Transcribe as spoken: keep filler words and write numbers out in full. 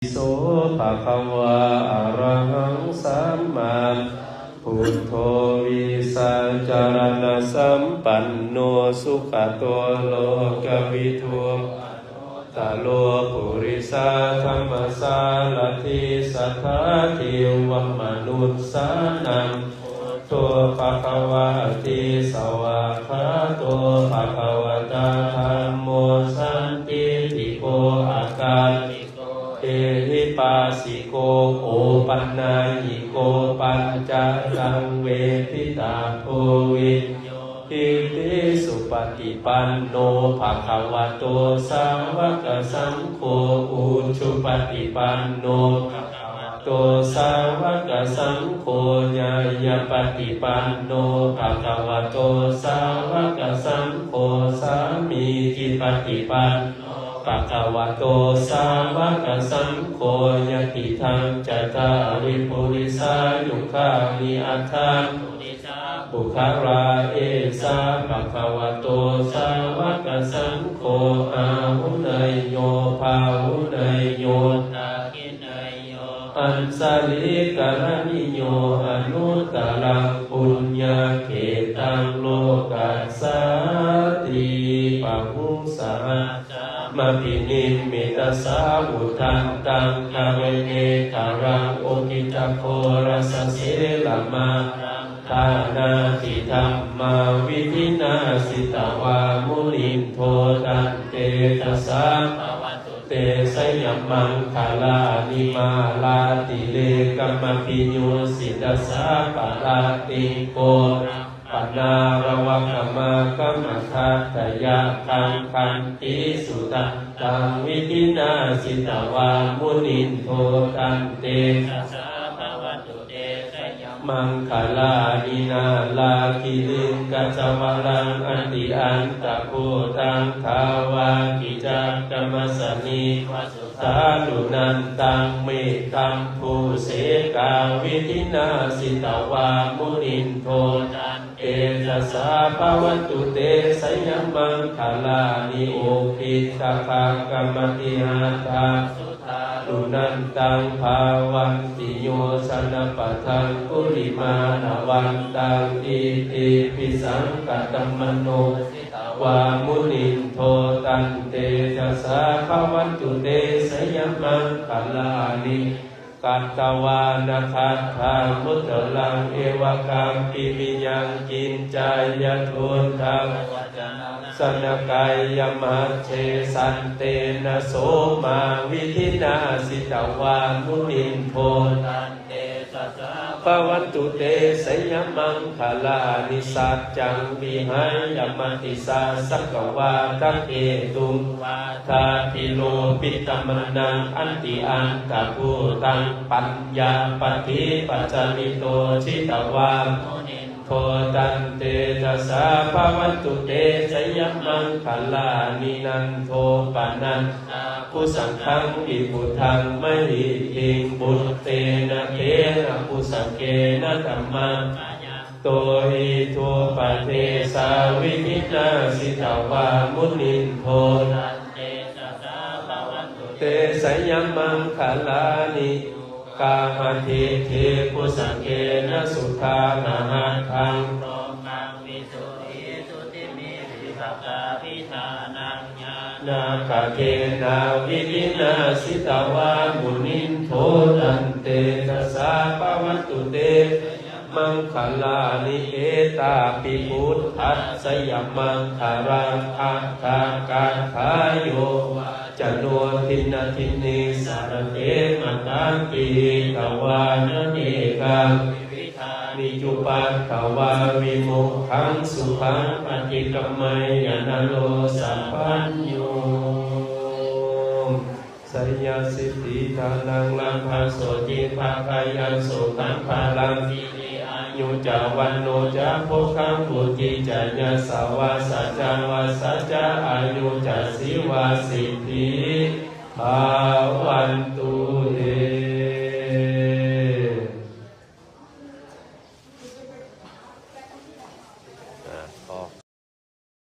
so bhagavā arahaṃ sammāsambuddho vijjācaraṇasampanno sugato lokavidū anuttaro purisadammasārathi satthā devamanussānaṃ buddho bhagavāti. Svākkhāto bhagavatā dhammo sandiṭṭhiko akāliko ehipassiko opanayiko paccattaṃ veditabbo viññūhīti. Supaṭipanno bhagavato sāvakasaṅgho, ujupaṭipanno bhagavato sāvakasaṅgho, ñāyapaṭipanno bhagavato sāvakasaṅgho, sāmīcipaṭipanno bhagavato sāvakasaṅgho, yadidaṃ cattāri purisayugāni aṭṭha purisapuggalā, esa bhagavato sāvakasaṅgho, āhuneyyo pāhuneyyo dakkhiṇeyyo añjalikaraṇīyo anuttaraṃ puññakkhettaṃ lokassāti. Bāhuṃ sahassamabhinimmitasāvudhantaṃ, ghanegharaṃ uditaghorasasenamāraṃ, dānādidhammavidhinā jitavā munindo, tantejasā bhavatu te jayamaṅgalāni. Mārātirekamabhiyujjhitasabbarattiṃ, ghorampanāḷavakamakkhamathaddhayakkhaṃ, khantīsudantaṃ vidhinā jitavā munindo, tantejasā bhavatu te jayamaṅgalāni. Nāḷāgiriṃ gajavaraṃ atimattabhūtaṃ, dāvaggicakkamasanīva sudāruṇantaṃ, mettambusekavidhinā jitavā munindo, tantejasā bhavatu te jayamaṅgalāni. Ukkhittakhaggamatihatthasudāruṇantaṃ, dhāvantiyojanapathaṅgulimālavantaṃ, iddhībhisaṅkhatamano jitavā munindo, tantejasā bhavatu te jayamaṅgalāni. Katvāna kaṭṭhamudaraṃ iva gabbhinīyā, ciñcāya duṭṭhavacanaṃ janakāyamajjhe, santena somavidhinā jitavā munindo, tantejasā bhavatu te jayamaṅgalāni. Saccaṃ vihāya matisaccakavādaketuṃ, vādābhiropitamanaṃ atiandhabhūtaṃ, paññāpadīpajalito jitavā munindo, tantejasā bhavatu te jayamaṅgalāni. Nandopanandabhujagaṃ vibudhaṃ mahiddhiṃ, puttena therabhujagena damāpayanto, iddhūpadesavidhinā jitavā munindo, tantejasā bhavatu te jayamaṅgalāni. Duggāhadiṭṭhibhujagena sudaṭṭhahatthaṃ, brahmaṃ visuddhijutimiddhibakābhidhānaṃ, ñāṇāgadena vidhinā jitavā munindo, tantejasā bhavatu te jayamaṅgalāni. Etāpi buddhajayamaṅgalaaṭṭhagāthā, yo vācano dinadine sarate matandī, hitvānanekavividhāni cupaddavā, vimutthaṃ sukhaṃ adhigameyya naro sapañño. Jayasiddhi dhanaṃ lābhaṃ sotthi bhāgyaṃ sukhaṃ balaṃ, siri āyu ca vaṇṇo ca bhogaṃ vuḍḍhī ca yasavā, satavassā ca āyū ca jīvasiddhī bhavantu